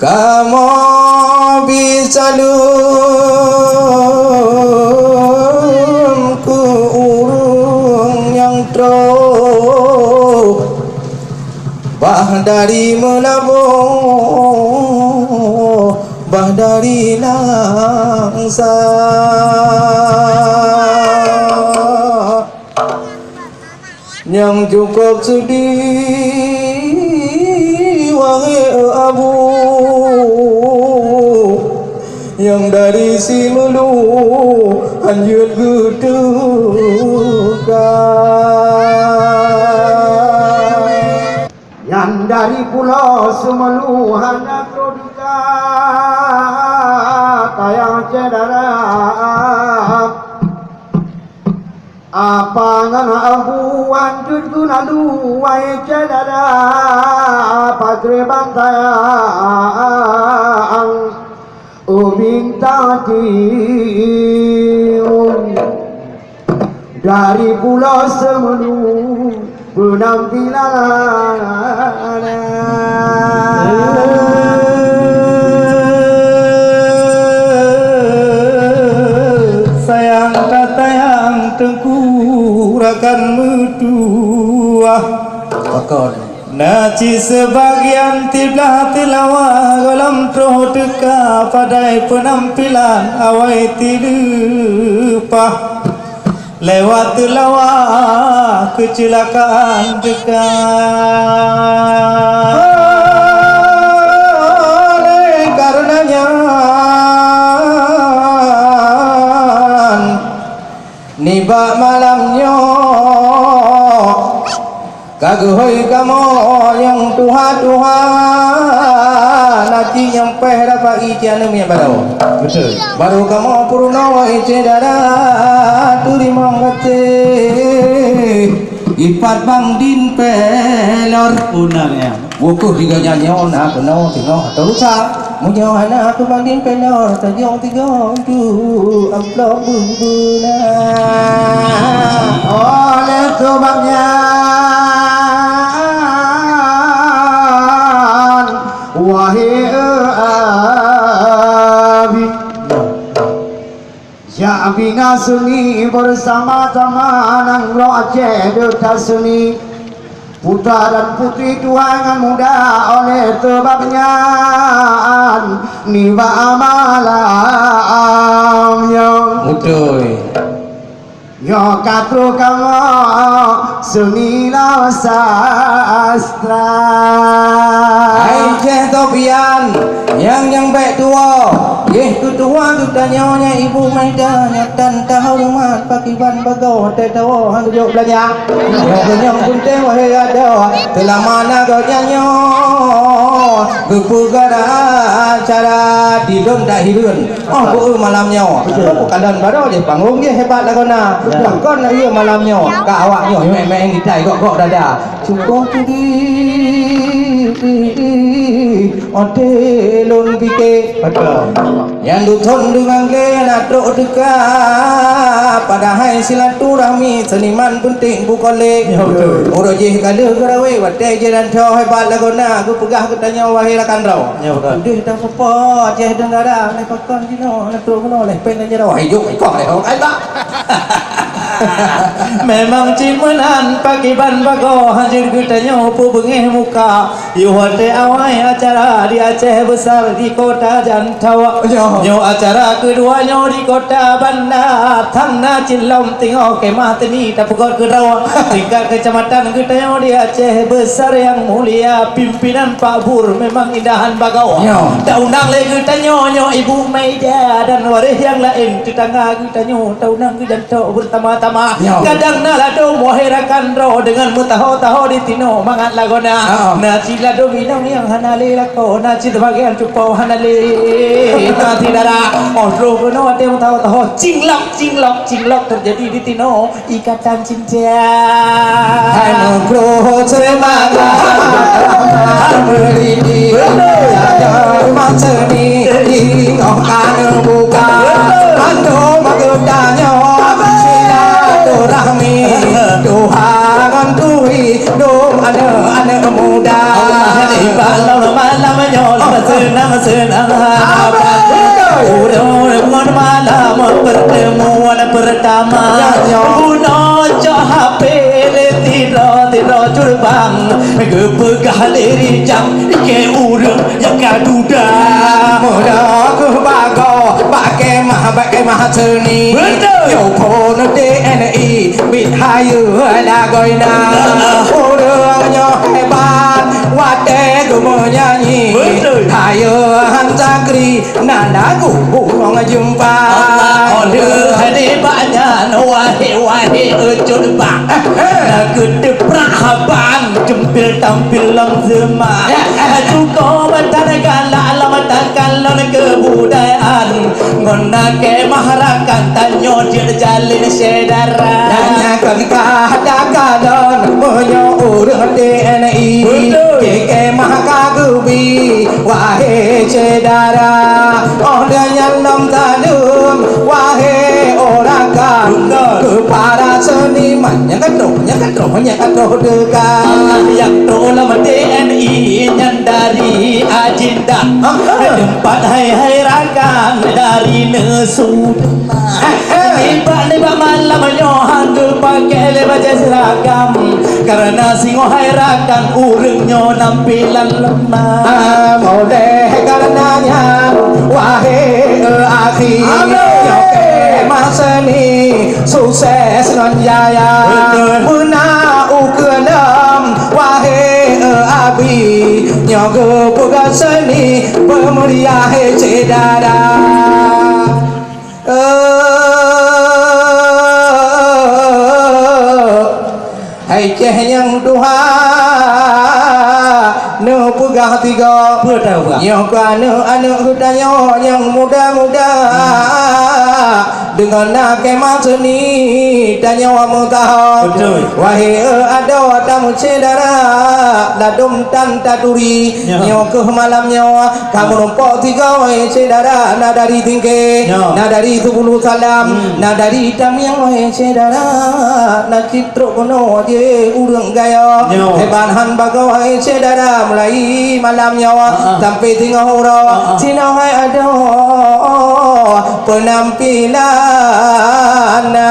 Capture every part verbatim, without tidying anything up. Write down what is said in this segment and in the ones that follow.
Kamoe bisa lom keu ureuëng nyang troh, bah dari Meulaboh, bah dari Langsa. Nyang cukôp seudeh, wahé Abu, nyang dari Simeulue hanjeuet geuteuka. Nyan dari pulo Simeulue hana troh teuka, tayang syedara. Apa ngon Abu hanjeuet geulalu, wahé syedara, pakriban sayang ubit tatiu. Dari pulo Simeulue peunampilan. Sayang ka tayang teungku rakan meutuah. Pakon. Na cit seubagian tiblah teulawa gohlom troh teuka padai peunampilan awai tileupah. Lewat teulawa keucilakaan teuka. Oleh kareuna nyan, nibak malam nyoe, ka geuhôi kamoe nyang tuha-tuha, na cit nyang péh rapai ié aneuëk miet baroe. Beutôi. Barô kamoe peurunoe ié dara teurimong gaséh. Ipat Bang Din Pelor. Beuna nyan. Bukeuh tiga nyan nyoe na keunoe teungoh atau lusa. Meunyoe hana keu Bang Din Pelor, tajok tiga untuk amplop beuna. Oleh sebab nyan, wahé Abi, jak bina seuni bersama-sama nanggroe Aceh Duta Seuni. Putra dan putri tuha ngon muda, oleh sebab nyan nibak malam nyoe. Beutôi. Nyoe ka troh kamoe seungiloe sastra. Hai Syekh Sofyan, nyang, nyang bék tuwoe, jih keutuha geutanyoe nyan Ibu Maida nyang tan tahoreumat pakiban bagoe teuh tawoe han geujok beulanja. Nyoe keuh nyang peunteng wahé adoe, seulama na gobnyan nyoe geupeugah acara di lôn dak hireuen. Oh, beu malam nyoe. Betul. Kalon baroe jih panggong jih hebat lagoena. Ya. Kon na ié malam nyoe. Ka awak nyoe meng-meng gitai gok-gok dada. Cukup tadi ote lôn pike. Betul. Nyan duthon deungon lé na trok teuka. Padahai silaturahmi seniman penting bukan lé. Ya, betul. Uroe jih ka lheueh geurawé, watée jih dan tho hebat lagoena geupeugah geutanyoe wahé rakan droe. Ya, betul. Udeh dan seupôt jih dan dara, lé pakon jinoe, lé trok keunoe, lé péng dan jaroe. Hai, jok, ikong, lé, hai, bah. Memang cit meunan pakiban bagoe hanjeuet geutanyoe peubeungéh muka. Yoh watée awai acara di Aceh Besar di kota Jantawa. Nyoe. Nyoe acara keudua nyoe di kota Banda. Thang na cit lom teungoh kemah teuni tapeugot keudroe. Tingkat kecamatan geutanyoe di Aceh Besar yang mulia, pimpinan Pak Bur memang indahan bagoe. Nyoe. Taundang lé geutanyoe nyoe Ibu Maida dan waréh nyang laén tetangga geutanyoe taundang geujan tok beutama-tama. Nyoe. Kadang na ladôm wahé rakan droe deungon meutaho-taho di tinoe mangat lagoena. Ha. Na cit ladôm inong nyang hana lé lakoe, na cit bagian cupo hana lé mati dara. Oh, troh keunoe watée meutaho-taho, cinglok, cinglok, cinglok teujadi di tinoe ikatan cinta. Hai meugroe seumangat, hai meuridi, jaga rumah seni, inong aneuk buka, mandum geutanyoe, silaturahmi, tuha ngon turi, dum aneuk-aneuk muda. Ibarat malam Nyoe seunang-seunang hana. Amin. Ureueng ngon malam pertemuan pertama. Ya, ya. Bunoe cok H P lé tidroe-tidroe curbang. Geupeugah lé rijang, ikei ureueng nyang ka duda. Muda keuh bagoe, bak kemah, bak kemah seuni. Betul. Nyoe phon D N I, bit hayeue lagoina. Ureueng nyoe hebat, watèe geumeunyanyi. Betul. Hayeue han sakri, na lagu bungong jeumpa. Allah, oh, deuh, nibak nyan, wahé, wahé, ucut bak. Eh, eh. Na geuteuprak haban, jeumpil tampil lam seumah. Eh, eh. Cuko meutan galak lam takalon keubudayaan. Ngon kemah rakan tanyoe jeuet jalin syedara. Nyan kon ka takalon meunyoe ureueng T N I. Betul. Kemah ka geubi, wahé syedara. Oh, dan nyan lom saleuem, wahé rakan. Betul. Keu para seuniman nyang ka troh, nyang ka troh, nyang ka troh teuka. Alah, nyang troh lam T N I nyan dari Ajinda. Ah, ah. Teumpat hai-hai rakan dari Neusudema. Eh, eh. Nibak, nibak malam nyoe han geupakè lé bajèe seuragam, kareuna singoh hai rakan ureueng nyoe nampilan lemah. Ah, oleh kareuna nyan, wahé akhi, amin, nyoe kemah seuni sukses ngon jaya. Betul. Meuna ukeue lom, wahé abi, nyoe geupeugah seuni peumulia, hai syedara. Eh, hai céh nyang tuha neupeugah tiga. Peue tapeugah? Nyoe keu aneuk-aneuk geutanyoe nyang muda-muda. Deungon na kemah seuni tanyoe meusaho. Betul. Wahé adoe tameusyedara, ladôm tan taturi. Ya. Nyoe keuh malam nyoe Ka meurumpok tiga, wahé syedara, na dari Tingkée, ya, na dari Subulu Salam, hmm, na dari Tamiang, wahé syedara, na cit trok keunoe jih ureueng Gayo. Ya. Hebat han bagoe, wahé syedara, mulai malam nyoe, ha, ha, sampai singoh uroe, ha, ha, sinoe hai adoe peunampilan na.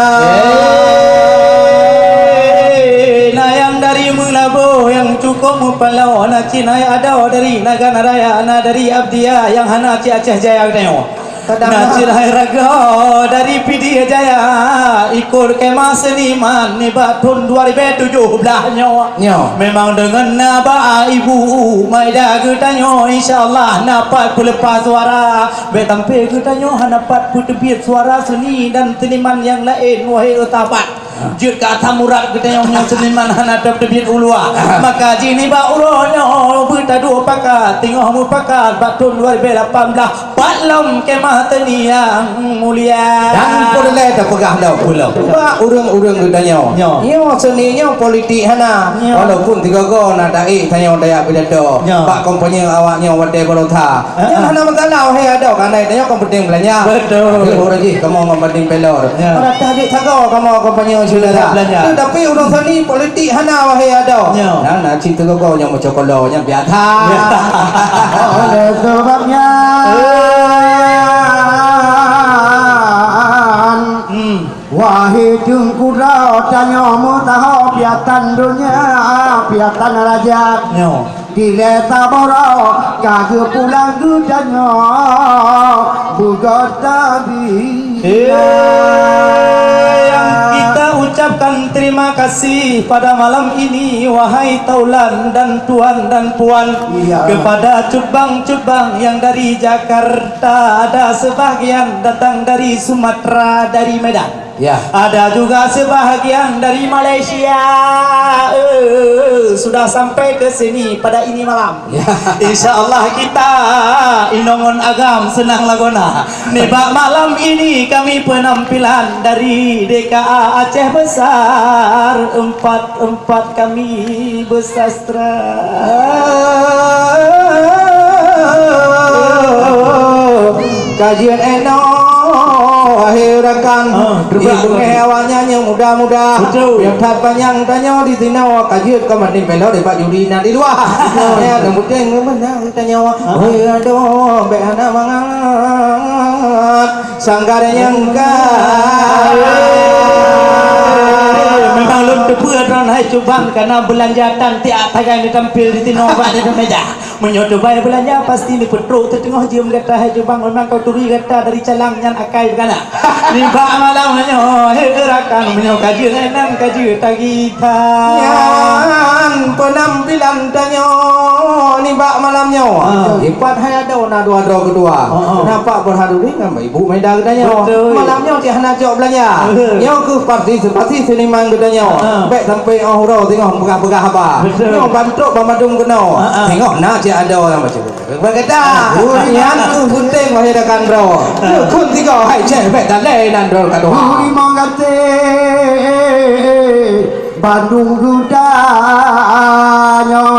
Eh, na nyang dari Meulaboh nyang cukup meupaloe, na cit hai adoe dari Nagan Raya, na dari Abdia nyang hana cit Aceh Jaya geutanyoe. Kadang na cit hai ragoe dari Pidie Jaya, ikot kemah seuniman nibak thon dua ribèe tujoh blah nyoe. Nyoe. Memang deungon na bak ibu Maida geutanyoe, insya Allah na pat peuleupah suara. Bèk sampai geutanyoe hana pat peuteubiet suara seuni dan seuniman nyang laén, wahé sahabat. Jeuet keu ata murat geutanyoe nyoe seuniman hana teubiet u luwa. Maka jih nibak uroe nyoe beutaduek pakat, teungoh meupakat bak thon dua ribèe lapan blah, pat lom kemah seuni nyang mulia. Dan peureulèe tapeugah lom, peue lom? Bak ureueng-ureueng geutanyoe. Nyoe. Nyoe seuni nyoe politik hana. Nyoe. Walaupun sigoe-goe na taék tanyoe tajak pidato. Nyoe. Bak kampanye awak nyoe watèe baroesa. Nyan hana masalah, wahé adoe, kareuna tanyoe kan penting beulanja. Betul. Tapi ureueng jih kamoe ngon penting pelor. Ya. Orang tak jeuet sagoe kamoe kampanye syedara. Belanja. Tetapi ureueng seuni politik hana, wahé adoe. Ya. Nah, na cit teugogo nyang meucokolo nyang biasa. Ya. Oleh sebab nyan, hmm, wahé teungku droe, tanyoe meusaho piatan donya, piatan raja. Nyoe. Dilèe saboroe ka geupulang geutanyoe beugöt tabila. Eh, yang kita ucapkan terima kasih pada malam ini, wahai taulan dan tuan dan puan, iya, kepada cutbang-cutbang yang dari Jakarta, ada sebahagian datang dari Sumatera, dari Medan. Ya. Ada juga sebahagian dari Malaysia, eh, sudah sampai ke sini pada ini malam. Ya. Insya Allah kita inong ngon agam seunang lagoena. Nibak malam ini kami penampilan dari D K A Aceh Besar empat empat kami bersastra. Ka jeuet inoe, wahé rakan. Ah. Beungéh awaknyan nyang muda-muda. Betul. Nyang that panyang tanyoe di sinoe ka jeuet ka maté pelok daripada juri na di luwa. Betul. Ya, nyang penting meunang tanyoe. Ah. Hei, aduh, bék hana mangat. Sanggar nyang ka. Memang lôn teupeue droen hai Cubang, karena beulanja tan tiek tagai tampil di sinoe bak di meja. Meunyoe teubai beulanja, pasti neupeutrok teuteungoh jeuem gata hai Cubang, memang kuturi gata dari calang nyan akai beugana. Nibak malam nyoe, he rakan, meunyoe ka jeuet nan ka jeuet tagita. Nyan peunampilan tanyoe nibak malam nyoe. Ha. Dipat hai adoe na dua droe keudua. Ha, ha. Nampak beuhaduri ngon ibu meda geutanyoe. Betul. Malam nyoe cit hana cok beulanja. Betul. Nyoe keuh partisipasi seniman geutanyoe. Ha. Bék sampai oh uroe teungoh peugah-peugah haba. Betul. Nyoe bantrok banmandum keunoe. Ha, ha. Teungoh na cit adoe nyang baca. Beugata, nyan keuh peunteng wahai rakan droe. Kun tiga hai ceh bék talé nan droe ka tuha. Limong gaté bandum geutanyoe.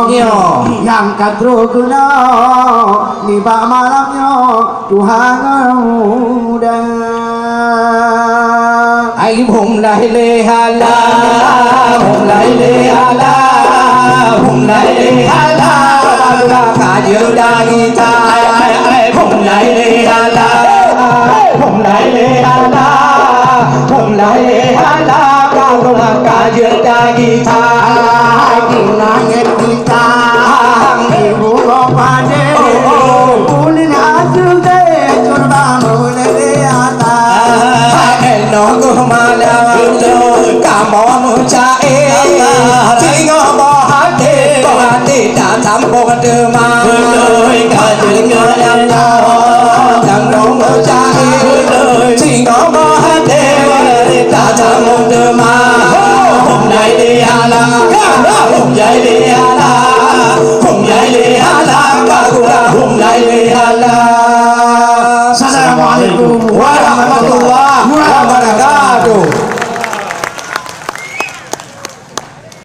Nyo. Nyang ka troh keunoe nibak malam nyoe Tuhan muda. Ai bum lai lé hala, bum lai lé hala, bum lai lé hala, ka jeuet dagita. Bum lai lé hala, bum lai lé hala, bum lai lé hala, ka jeuet dagita. Langét bintang, ibu padé, ulin aju deh, curba mulai di atas. Eno geuh malam kamoe meuca'e, singoh boh até, boh até tasambong teuma. Beutôi ka deungoe Allah, singoh boh até, tasambong teuma. Hom jai di Allah, hom jai di Allah.